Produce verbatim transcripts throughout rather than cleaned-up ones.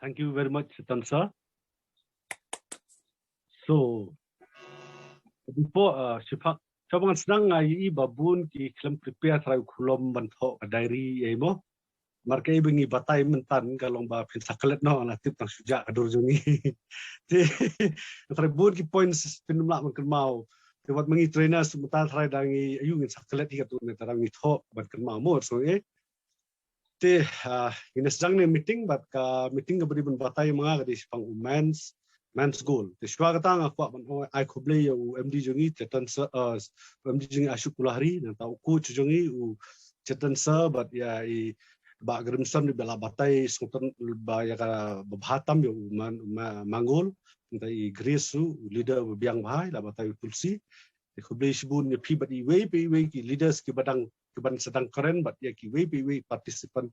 Thank you very much, Chetan sir. So, before, uh, shiphang, shuwa ba ngan sdang, nga ïohi ba bun ki khlem prepare trai u khulom ban thoh ka diary ei mo. Mar kaei ba ngi batai mynta ka long ba phin sa klet noh, nga tip tang shu jah ka dur jong ngi. Te, trai bun ki points phin ym lah ban kynmaw. Te wat ma ngi trainers mynta trai da ngi ïohi ngin sa klet hi katto ne, trai ngi thoh ban kynmaw mo, so eh. Te, ah, ngin sdang ne meeting, bad ka meeting kaba dei ban batai ma nga ka dei shaphang u men's, men's goal. Te shuwa kata nga kwah ban ai khublei ïa u M D jong ngi, Chetan sir, ah, u M D jong ngi Ashok Kulhari, nangta u coach jong ngi u Chetan sir, bad ïa i Bah Grimson ba la batai sngewthuh ba ïa kaba bha tam ïa u man, ma-, Manggol, nangta i Grace u, u leader ba biang bha, i la batai u Tulsi. Te khublei shibun ïa phi bad iwei pa iwei ki leaders kiba dang, kiban sdang kren bad ïa kiwei pa iwei participant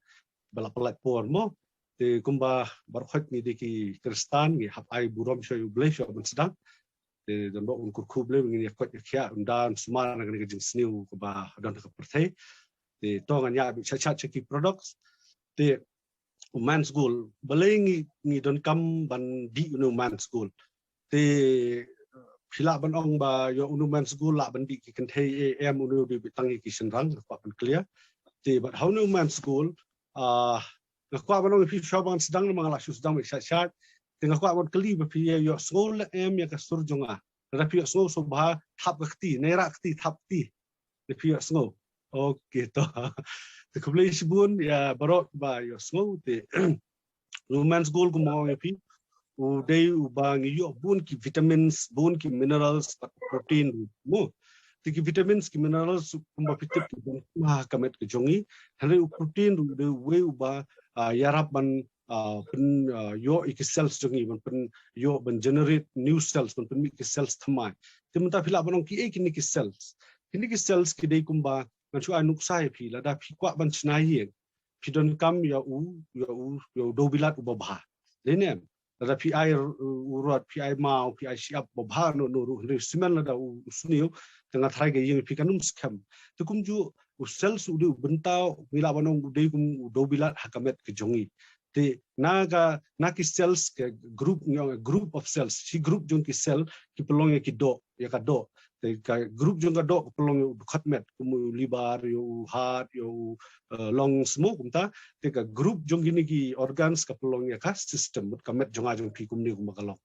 ba la pynlait por mo. Te kumba baroh khoit ngi dei ki Khristan, ngi hap ai burom sha U Blei shuwa ban sdang. Te don ba un kyrkhu Blei ngin ïa koit ïa khiah, un da un sumar na kane ka jingsniew kaba don ha ka pyrthei. Te to ngan ïa bit shat shat sha ki products. Te u men's goal, balei ngi, ngi donkam ban dih une u men's goal? Te phi lah ban ong ba ïoh une u men's goal lah ban dih ki kynthei, eh, em, une u dei beit tang ïa ki shynrang, nga kwah ban clear. Te bad ha une u men's goal, ah, nga kwah ban ong ïa phi shuwa ba ngan sdang, namar nga la shu sdang beit shat shat. Te nga kwah ban kylli ba phi ïohsngew la em ïa ka sur jong nga. Lada phi ïohsngew sngewbha thap ka kti, naira kti, thap kti. Lada phi ïohsngew. Okay, to. Te khublei shibun ïa baroh ba ïohsngew te. U men's goal kumba nga ong ïa phi, u dei uba ngi ïoh bun ki vitamins, bun ki minerals, bad protein ruh mo. Te ki vitamins, ki minerals kumba phi tip ki don ha ka met ka jong ngi. Hynrei u protein ruh u dei uwei uba, ah, ïarap ban, ah, pyn, ah, ïoh ïa ki cells jong ngi, ban pyn ïoh ban generate new cells, ban pynmih ki cells thymmai. Te mynta phi lah ban ong kiei kine ki cells. Kine ki cells ki dei kumba, ngan shu ai nuksa ïa phi, lada phi kwah ban shna ïing, phi donkam ïa u, ïa u, ïa u dewbilat uba bha. Lane em, lada phi ai r-, u rot, phi ai maw, phi ai shyiap ba bha noh noh ruh, hynrei u smen lada u, u sniew, te nga tharai ka ïing phi kan ym skhem. Te kumjuh u cells u dei u bynta, ngi lah ban ong u dei kum u dewbilat ha ka met ka jong ngi. Te na ka, na ki cells, ka group, ngi ong group of cells, shi group jong ki cell ki pynlong ïa ki doh, ïa ka doh. Te ka group jong ka doh ka pynlong ïa u dkhot met, kum u liver, ïa u heart, ïa u, eh, lungs mo kumta. Te ka group jong kine ki organs ka pynlong ïa ka system, mut ka met jong nga jong phi kumne kumba ka long.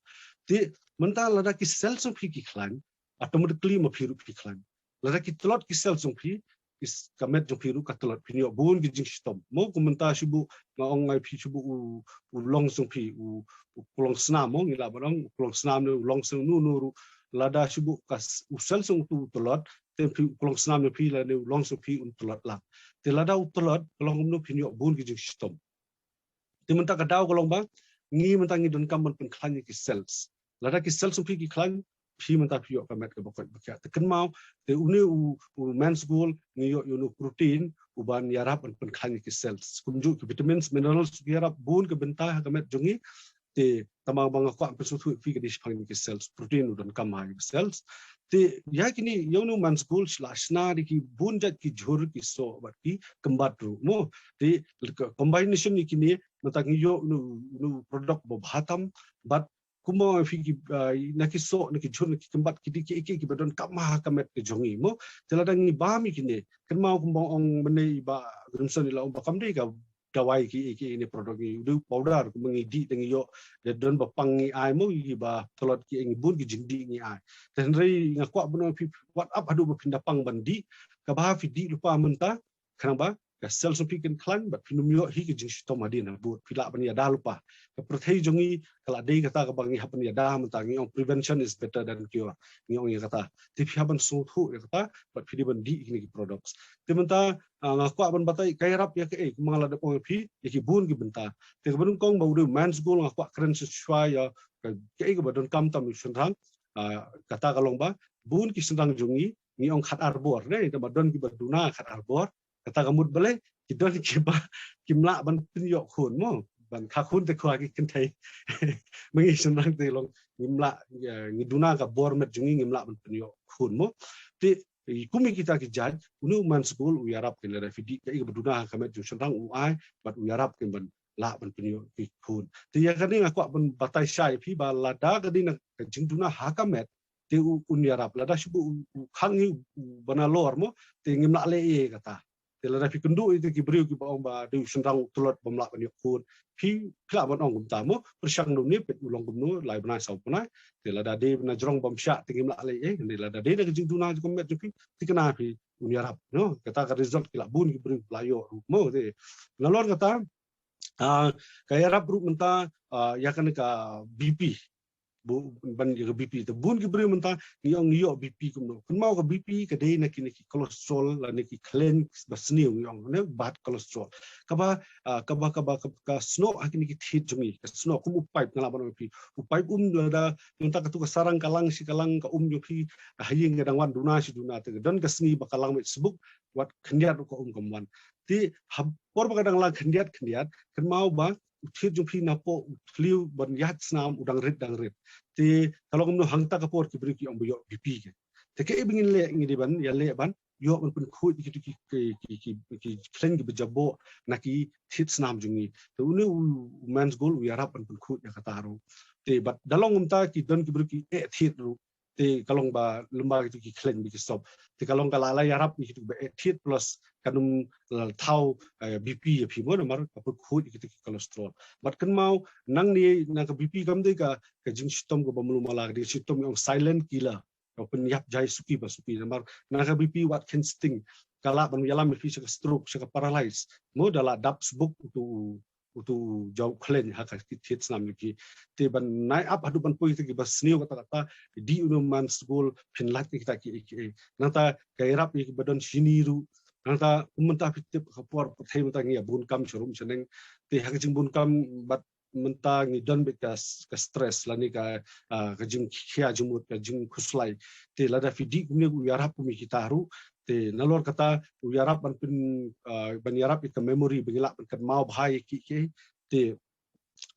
Te mynta lada ki cells jong phi ki khlaiñ, automatically ma phi ruh phi khlaiñ. Lada ki tlot ki cells jong phi, ki s-, ka met jong phi ruh ka tlot, phin ïoh bun ki jingshitom. Mo kum mynta shu buh, nga ong ïa phi shu buh u, u lungs jong phi, u, u klong snam mo, ngi lah ban ong, u klong snam ne u lungs ne uno uno ruh. Lada shu buh ka s-, u cells jong uto u tlot, te phi u klong snam jong phi lane u lungs jong phi un tlot lang. Te lada u tlot, ka long kumno phin ïoh bun ki jingshitom. Te mynta ka daw ka long ba, ngi mynta ngi donkam ban pynkhlaiñ ïa ki cells. Lada ki cells jong phi ki khlaiñ, phi mynta phi ïoh ka met kaba koit ba khiah. Te kynmaw, te une u, u men's goal, ngi ïoh ïa une u protein, uban ïarap ban pynkhlaiñ ïa ki cells. Kumjuh ki vitamins, minerals, ki ïarap bun ka bynta ha ka met jong ngi. Te tang ba nga kwah pynsngewthuh ïa phi ka dei shaphang ïa ki cells, protein u donkam ha ïa ki cells. Te ïa kine, ïa une u men's goal, la shna da ki bun jait ki jhur, ki soh bad ki kymbat ruh mo. Te ka combination ïa kine, mynta ngi ïoh une u, une u product ba bha tam, bad kumba phi ki, ah, na ki soh, na ki jhur, na ki kymbat ki dei kiei kiei kiba donkam ha ka met ka jong ngi mo. Te lada ngi bam ïa kine, kynmaw kumba ong mynne i Bah Grimson i la ong ba kam dei ka dawai kiei kiei ne product, ngi u dei u powder kumba ngi dih da ngi ïoh, da don ba pang ngi ai mo, kiba tlot kiei ngi bun ki jingdih ngi ai. Te hynrei nga kwah ban ong phi wat ap haduh ba phin da pang ban dih, kaba phi dih lypa mynta, khnang ba ka cells jong phi kan khlaiñ bad phin ym ïoh hi ka jingshitom hadien habud, phi lah ban ïada lypa. Ka pyrthei jong ngi ka la dei kata kaba ngi hap ban ïada mynta, ngi ong prevention is better than cure. Ngi ong ïa kata. Te phi hap ban sngewthuh ïa kata bad phi dei ban dih kine ki products. Te mynta, ah, nga kwah ban batai ka ïarap ïa kaei, kumba nga la dep ong ïa phi, ïa ki bun ki bynta. Te kaba nyngkong ba u dei men's goal, nga kwah kren shuwa ïa ka, kaei kaba donkam tam ïa u shynrang. Ah, kata ka long ba bun ki shynrang jong ngi, ngi ong khat ar bor ne, te ba don kiba duna khat ar bor. Kata ka mut balei, ki don kiba, kim lah ban pynïoh khun mo, ban kha khun te khwa ki kynthei. Ma ngi shynrang te long, ngim lah, eh, ngi duna ka bor met jong ngi, ngim lah ban pynïoh khun mo. Te, eh, kum ïa kita ki jait, une u men's goal u ïarap kein, lada phi dih kaei kaba duna ha ka met jong u shynrang u ai, bad u ïarap kein ban lah ban pynïoh ki khun. Te ïa kane nga kwah ban batai shai phi ba lada ka dei na ka jingduna ha ka met, te u, un ïarap. Lada shu u, u khang hi u, u ba nalor mo, te ngim lah leh ei kata. Te lada phi kynduh ïa ki briew kiba ong ba dei u shynrang u tlot bym lah ban ïoh khun, phi, phi lah ban ong kumta mo, pyrshang noh ne peit u long kumno, lai bnai saw bnai. Te lada dei na jrong bym shah te ngim lah leh ei, ne lada dei na ka jingduna jong ka met jong phi, te kane phi un ïarap, no? Kata ka result ki lah bun ki briew lah ïoh ruh mo. Te nalor kata, ah, ka ïarap ruh mynta, ah, ïa kane ka B P. Bu, ban ïa ka B P te bun ki briew mynta ngi ong ngi ïoh B P kumno. Kynmaw ka B P ka dei na kine ki cholesterol lane ki khleiñ ba sniew ngi ong ne bad cholesterol. Kaba, ah, kaba, kaba, kaba, ka snoh ha kine ki thied jong ngi, ka snoh kum u pipe nga lah ban ong phi. U pipe um lada mynta katu ka sarang ka lang shi ka lang ka um jong phi, ha ïing ka dang wan duna shi duna te ka don ka sngi ba ka lang mih sbuk, wat khyndiat ruh ka um kam wan. Te ha por ba ka dang lang khyndiat khyndiat, kynmaw ba u thied jong phi napoh u thliew ban ïaid snam u dang rit dang rit. Te ka long kumno hangta ka por ki briew ki ong ba ïoh B P ke. Te kaei ba ngin leh, ngi dei ban ïaleh ban ïoh ban pynkhuid ïa kitu ki, ki, ki, ki, ki khleiñ kiba jaboh na ki thied snam jong ngi. Te une u, u Men's Gold u ïarap ban pynkhuid ïa kata ruh. Te bad da long kumta ki don ki briew ki eh thied ruh. Te ka long ba lem bad kitu ki khleiñ ba ki sop. Te ka long ka la, la ïarap ïa kitu ba eh thied plus kan ym la thaw, eh, B P ïa phi mo namar ka pynkhuid ïa kitu ki cholesterol. Bad kynmaw nangne na ka B P kam dei ka, ka jingshitom kaba mluh mala, ka jingshitom ong silent killer. Ka pynïap jai suki ba suki namar na ka B P wat khein sting. Ka lah ban ïalam ïa phi sha ka stroke, sha ka paralyze. Mo da la dap sbuk utu, utu jaw khleiñ ha ka thied snam jong phi. Te ban nai ap haduh ban poi te kiba sniew kata kata, dih une u Men's Gold phin lait ïa kita kiei kiei. Nangta ka ïarap ïa kiba don shini ruh. Nangta kum mynta phi tip ka por pyrthei mynta ngi ïa bun kam sharum shaneng. Te ha ka jingbun kam bad mynta ngi don beit ka, ka stress lane ka, ah, ka jingkhia jingmut, ka jingkhuslai. Te lada phi dih kumne u ïarap kum ïa kita ruh. Te nalor kata u ïarap ban pyn, ah, ban ïarap ïa ka memory ba ngi lah ban kynmaw bha ïa kiei kiei. Te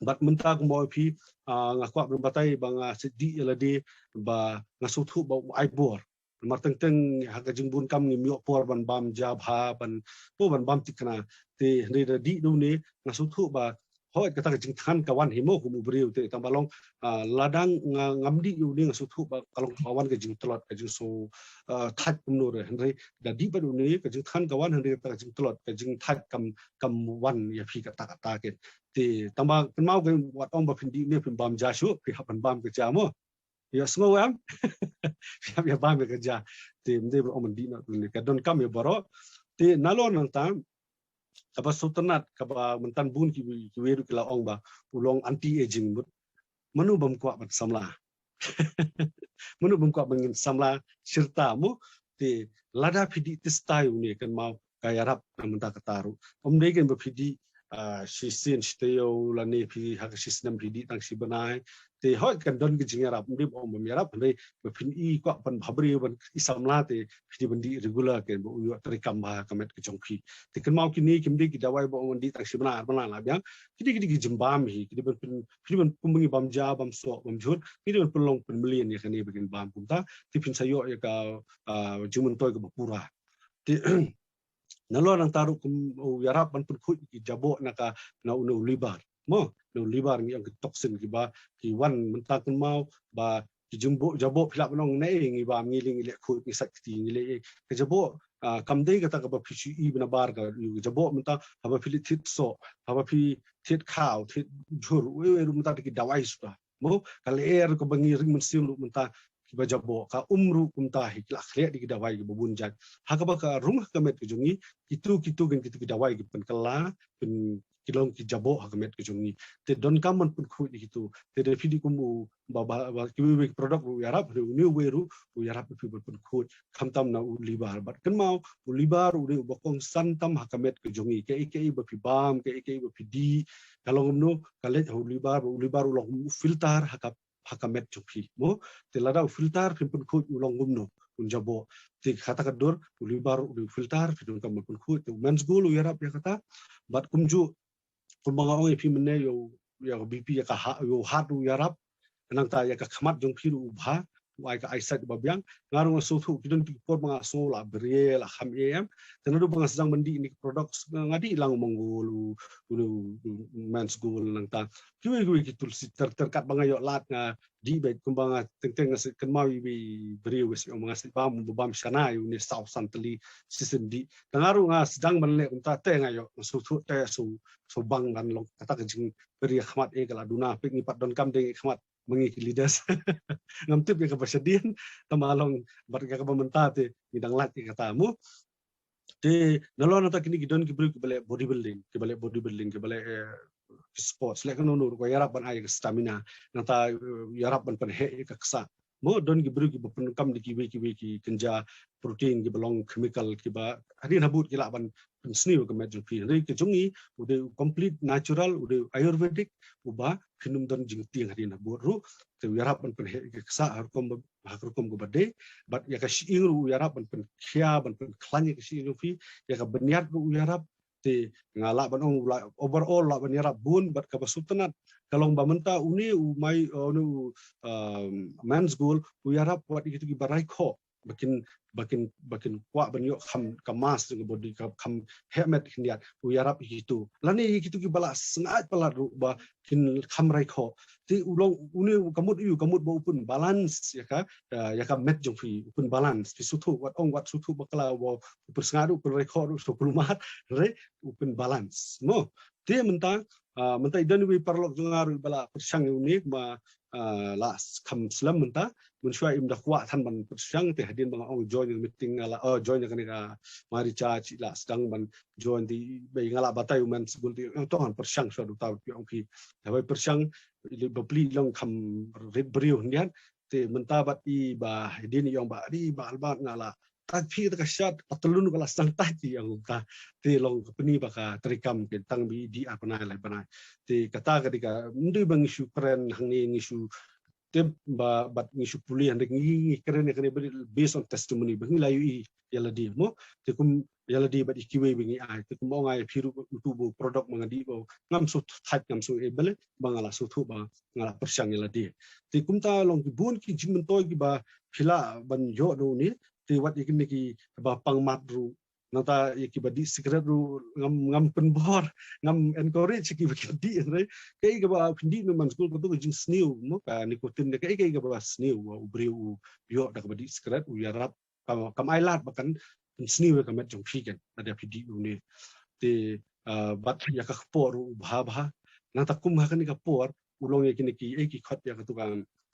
bad mynta kumba ong phi, ah, nga kwah ban batai ba nga shu dih ïa lade ba nga sngewthuh ba u ai bor. Namar teng teng ha ka jingbun kam ngim ïoh por ban bam ja bha, ban, to ban bam thikna. Te hynrei da dih da une nga sngewthuh ba hooid kata ka jingthngan ka wan hi mo kum u briew te tang ba long, ah, lada nga, ngam dih ïa une nga sngewthuh ba ka long ka wan ka jingtlot, ka jingso, ah, thait kumno re. Hynrei da dih bad une ka jingthngan ka wan hynrei kata ka jingtlot, ka jingthait kam, kam wan ïa phi kata kata ke. Te tang ba kynmaw ke wat ong ba phin dih ne phin bam ja shuh, phi hap ban bam ka ja mo. Ïa sngew em. Phi hap ïa bam ïa ka ja. Te ym dei ba ong ban dih noh ne ka donkam ïa baroh. Te nalor nangta kaba sngewtynnat kaba mynta bun ki, kiwei ruh ki la ong ba u long anti aging mut. Mano bym kwah ban samla? Mano bym kwah ban ngin samla shirta mo? Te lada phi dih tista ïa une kynmaw ka ïarap na mynta kata ruh. Ym dei kein ba phi dih, ah, shisien shi taïew lane phi ha ka shisnem phi dih tang shi bnai. Te hooid kan don ka jingïarap, ym dei ba ong bym ïarap, hynrei ba phin i kwah ban bha briew ban i samla te phi dei ban dih regular kein ba u ïoh treikam bha ha ka met ka jong phi. Te kynmaw kine kim dei ki dawai ba ong ban dih tang shi bnai ar bnai la biang. Ki dei, ki dei ki jingbam hi, ki dei ban pyn, phi dei ban pynbyngi bam ja, bam soh, bam jhut, phi dei ban pynlong pynmlien ïa kane ba kin bam kumta, te phin sa ïoh ïa ka, ah, jingmyntoi kaba pura. Te nalor nangta ruh kum u ïarap ban pynkhuid ki jaboh na ka, na une u liver. Mo, na u liver ngi ong ki toxin kiba ki wan mynta kynmaw ba ki jingboh jaboh phi lah ban ong ne ngi bam ngi leh, ngi leh khuid ngi sait kti ngi leh, eh, ka jaboh, ah, kam dei kata kaba phi shu i bna bar ka, ka jaboh mynta haba phi leit thied soh, haba phi thied khaw, thied jhur, wei wei ruh mynta da ki dawai suda. Mo, ka lyer kaba ngi ring mynsiem ruh mynta kiba jaboh, ka um ruh kumta hi ki la khleh da ki dawai kiba bun jait. Ha kaba ka rung ha ka met ka jong ngi, kitu, kitu kein kitu ki dawai ki pynkylla, pyn, ki long ki jaboh ha ka met ka jong ngi. Te donkam ban pynkhuid ïa kitu. Te da phi dih kum u ba, ba, ba, kiwei wei ki product ruh u ïarap, une uwei ruh u ïarap ïa phi ban pynkhuid. Khamtam na u liver. Bad kynmaw u liver u dei uba kongsan tam ha ka met ka jong ngi. Kaei kaei ba phi bam, kaei kaei ba phi dih, ka long kumno, ka leit ha u liver, ba u liver u long u filter ha ka, ha ka met jong phi. Mo, te lada u filter phim pynkhuid u long kumno, un jaboh. Te kata ka dur u liver u dei u filter, phi donkam ban pynkhuid. Te u Men's Gold u ïarap ïa kata. Bad kumjuh kumba nga ong ïa phi mynne ïa u, ïa u B P, ïa ka ha-, ïa u heart u ïarap. Nangta ïa ka khmat jong phi ruh u bha. u ai ka eyesight ba biang. Nga ruh nga sngewthuh ki don ki por ba nga sngew la bria, la kham ïa em. Te naduh ba nga sdang ban dih ïa kine ki products, nga dih lang u Mangold, u, u, u Man's Gold nangta. Kiwei kiwei ki tulsi ter ter, katba nga ïoh lad nga dih beit, kumba nga teng teng nga shu kynmaw ïa i briew, nga shu ong, nga shu bam, bam shana ïa une saw san tylli shisien dih. Te nga ruh nga sdang ban leh kumta, te nga ïoh, nga sngewthuh te shu, shu bang ban long kata ka jingpyrshah khmat, eh, ka la duna, peit ngi pat donkam de ngi khmat ma ngi ki leaders. Ngam tip ïa kaba shadien, tang ba long, bad ïa kaba mynta te ngi dang lait ïa kata mo. Te nalor nangta kine ki don ki briew kiba leh bodybuilding, kiba leh bodybuilding, kiba leh, eh, sports, leh kano kano ruh, ko ïarap ban ai ka stamina, nangta, eh, ïarap ban pynheh ïa ka ksah. Mo, don ki briew kiba pyndonkam da kiwei kiwei ki kynja protein kiba long chemical, kiba hadien habud ki lah ban pynsniew ïa ka met jong phi. Hynrei ka jong ngi u dei u complete natural, u dei u ayurvedic, uba phin ym don jingtieng hadien habud ruh. Te u ïarap ban pynheh ïa ka ksah ha rukom ba, ha rukom kaba dei. Bad ïa ka shyieng ruh u ïarap ban pynkhia, ban pynkhlaiñ ïa ka shyieng jong phi. Ïa ka bniat ruh u ïarap. Te nga lah ban ong, lah, overall lah ban ïarap bun, bad kaba sngewtynnat ka long ba mynta une u mai, uh, une u, um, Man's Gold u ïarap wat ïa kito kiba rai khoh, ba kin, ba kin, ba kin kwah ban ïoh kham ka mass jong ka body, ka kham heh met khyndiat, u ïarap ïa kito. Lane ïa kito kiba la sngaid palat ruh ba kin kham rai khoh. Te u long une u, ka mut ïa u, ka mut ba u pynbalance ïa ka, eh, ïa ka met jong phi, u pynbalance. Phi sngewthuh, wat ong, wat sngewthuh bakla, ba u pynsngaid ruh, u pynrai khoh ruh, sngewthuh mat, re, u pynbalance. Mo. Te mynta, ah, mynta i don iwei i paralok jong nga ruh iba la pyrshang ïa une, ma, ah, la kham slem mynta. Mynshuwa im da kwah than ban pyrshang, te hadien ba nga ong join ïa ka meeting nga la, oh, join ïa kane ka Maricha, chi la sdang ban join, te ba nga la batai u Man's Gold, te ong to ngan pyrshang shuwa da uta, te ong phi, haba pyrshang, i leh bapli long kham rit briew khyndiat. Te mynta bad iba hadien i ong ba, ri ba Albert, nga la tat phi kata ka shirt, ka tlun ka la sdang tat, i ong kumta. Te long ka pyni ba ka treikam kin tang ba i dih ar bnai lai bnai. Te kata ka dei ka, ym dei ba ngi shu kren hangne, ngi shu tip ba, bad ngi shu pule hangne, ngi, ngi kren ïa kane ba based on testimony ba ngi la ïohi ïa lade mo. Te kum ïa lade bad ïa kiwei ba ngi ai, te kum ong ai phi ruh, utu ba u product ma nga dih ba ngam shu thait, ngam shu able, ba nga la sngewthuh ba nga la pyrshang ïa lade. Te kumta long ki bun ki jingmyntoi kiba phi lah ban ïoh na une. Te wat ïa kine kiba pang mat ruh, nangta ïa kiba dih sikret ruh ngam, ngam pynbor, ngam encourage ïa kiba kin dih, hynrei kaei kaba phin dih na Man's Gold, kato ka jingsniew mo, ka nicotine, kaei kaei kaba sniew, u briew u ïoh da kaba dih sikret, u ïarap, kam, kam ai lad ba kan pynsniew ïa ka met jong phi kan lada phi dih une. Te, ah, bad ïa ka kpoh ruh u bha bha. Nangta kum ha kane ka por u long ïa kine ki, eh, ki khot ïa kato ka,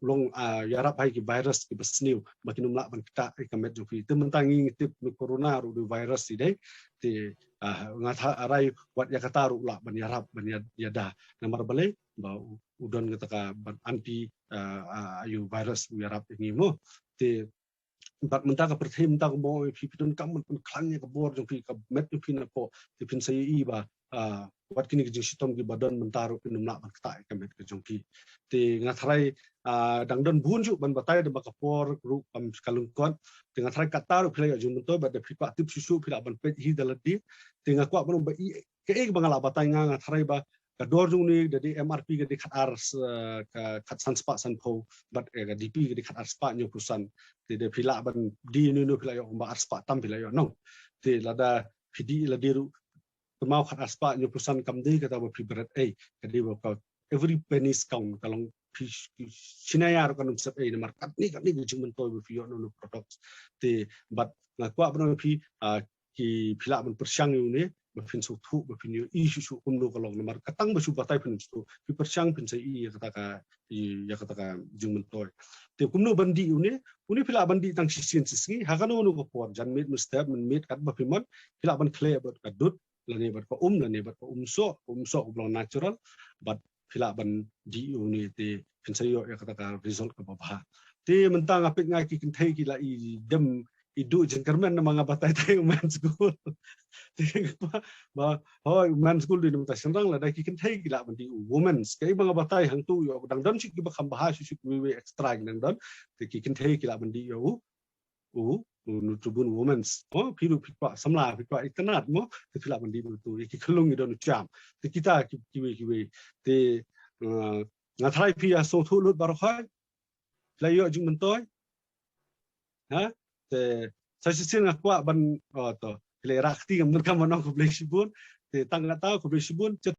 u long, ah, ïarap ha ki virus kiba sniew ba kin ym lah ban ktah ïa ka met jong phi. Te mynta ngi, ngi tip ne corona ruh u dei virus i dei. Te, ah, nga tharai wat ïa kata ruh lah ban ïarap, ban ïa, ïada. Namar balei? Ba u, u don kata ka ban anti, ah, ah, ïa u virus u ïarap ïa ngi mo. Te bad mynta ka pyrthei mynta ka mo, phi, phi donkam ban pynkhlaiñ ïa ka bor jong phi, ka met jong phi na pdeng, te phin sa ïohi ba, ah, wat kine ki jingshitom kiba don mynta ruh kin ym lah ban ktah ïa ka met ka jong phi. Te nga tharai, ah, dang don bun shuh ban batai da ba ka por ruh kam ka lyngkot. Te nga tharai kata ruh phi la ïoh jingmyntoi, bad da phi kwah tip shuh shuh phi lah ban peit hi da lade. Te nga kwah ban ong ba i, kaei ba nga la batai, nga, nga tharai ba ka dor jong une da dei M R P ka dei khat ar, eh, ka khat san spah san phew, bad, eh, ka D P ka dei khat ar spah hynñiew phew san. Te da phi lah ban dih une une phi la ïoh kumba ar spah tam phi la ïoh nong. Te lada phi dih lade ruh, kynmaw khat ar spah hynñiew phew san kam dei kata ba phi bret ei, ka dei ba ka every penny count, ka long phi, phi shynna ïa ruh kan ym sep ei namar katne katne ka jingmyntoi ba phi ïoh na une u product. Te bad nga kwah ban ong phi, ah, ki phi lah ban pyrshang ïa une, ba phin sngewthuh, ba phin ïohi shuh shuh kumno ka long namar ka tang ba shu batai phin sngewthuh, phi pyrshang phin sa ïohi ïa kata ka, ïa kata ka jingmyntoi. Te kumno ban dih une, une phi lah ban dih tang shisien shisngi, ha kano kano ka por, janmiet mynstep, mynmiet katba phi mon, phi lah ban khleh bad ka dud, lane bad ka um, lane bad ka um soh, ka um soh kaba long natural, bad phi lah ban dih une te phin sa ïoh ïa kata ka result kaba bha. Te mynta nga peit nga ki kynthei ki la i dem i duh jingkyrmen namar nga batai tai u Men's Gold. Te nga kwah ba, hooid, u Men's Gold dei na bynta shynrang, lada ki kynthei ki lah ban dih u Women's. Kaei ba nga batai hangto ïoh dang don shuh kiba kham bha shuh shuh, kiwei extra ki dang don. Te ki kynthei ki lah ban dih ïa u u, u Nutribun Women's. Oh, phi ruh phi kwah samla, phi kwah itynnad mo, te phi lah ban dih bad utu, ïa ki khyllung i don u cham. Te kita ki, kiwei kiwei. Te, eh, nga tharai phi ïa sngewthuh lut baroh hi. Phi la ïoh jingmyntoi. Ha? Te sa shisien nga kwah ban, oh, to. Ki la rah kti, ngam donkam ban ong khublei shibun. Te tang kata, khublei shibun.